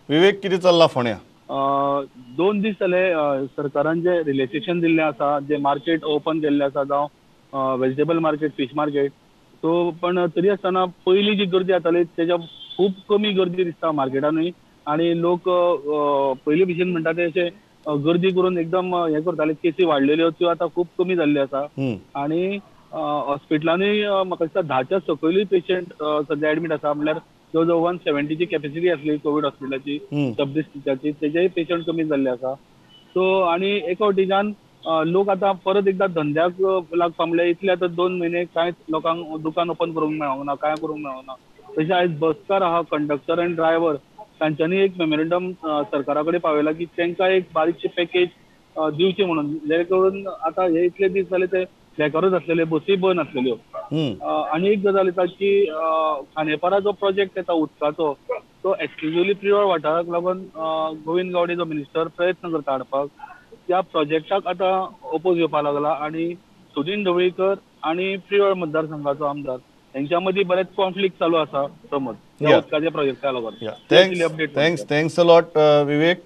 विवेक, कितें चल्लां फोंड्या? 2 दीस जाले सरकारान जे रिलॅक्सेशन दिल्लें आसा, जे मार्केट ओपन केल्लें आसा, जावं vegetable market, fish market, so पण तरी आसतना पयलीं जी गर्दी जाताली तेज्या खूब कमी गर्दी दिसता मार्केटानूय. आनी लोक पयलीं भशेन म्हणटा ते अशे गर्दी करून एकदम हें करताले, केसी वाडलेल्यो त्यो आतां खूब कमी जाल्ल्यो आसा. आनी हॉस्पिटलांनी म्हाका दिसता 10च्या सकयलूय पेशंट सद्या एडमीट आसा. म्हणल्यार जवळ जवळ 170ची कॅपेसिटी आसली कोवीड हॉस्पिटलाची सब डिस्ट्रिक्टाची, तेजेय पेशंट कमी जाल्ले आसा. सो आनी एका वटेच्यान लोक आतां परत एकदां धंद्याक लागपा म्हणल्यार इतले आतां 2 म्हयने कांयच लोकांक दुकान ओपन करूंक मेळोंक ना, कांय करूंक मेळोंक ना. तशें आयज बसकार आहा, कंडक्टर आनी ड्रायव्हर, तांच्यांनी एक मेमोरेंडम सरकारा कडेन पावयला की तांकां एक बारीकशी पॅकेज दिवची म्हणून, जेणे करून आतां हे इतले दीस जाले ते बेकारूच आसलेले, बसूय बंद आसलेल्यो. आनी एक गजाल येता की खांडेपारा जो प्रोजेक्ट येता उदकाचो, तो एक्सक्लुझिवली प्रियोळ वाठाराक लागून गोविंद गावडे जो मिनिस्टर प्रयत्न करता हाडपाक, त्या प्रोजेक्टाक आतां ओपोज येवपाक लागला. आनी सुदिन ढवळीकर आनी प्रियोळ मतदारसंघाचो आमदार हेंच्या मदीं बरेच कॉन्फ्लिक्ट चालू आसा प्रमोद, त्या उदकाच्या प्रोजेक्टा लागून. Thanks a lot Vivek.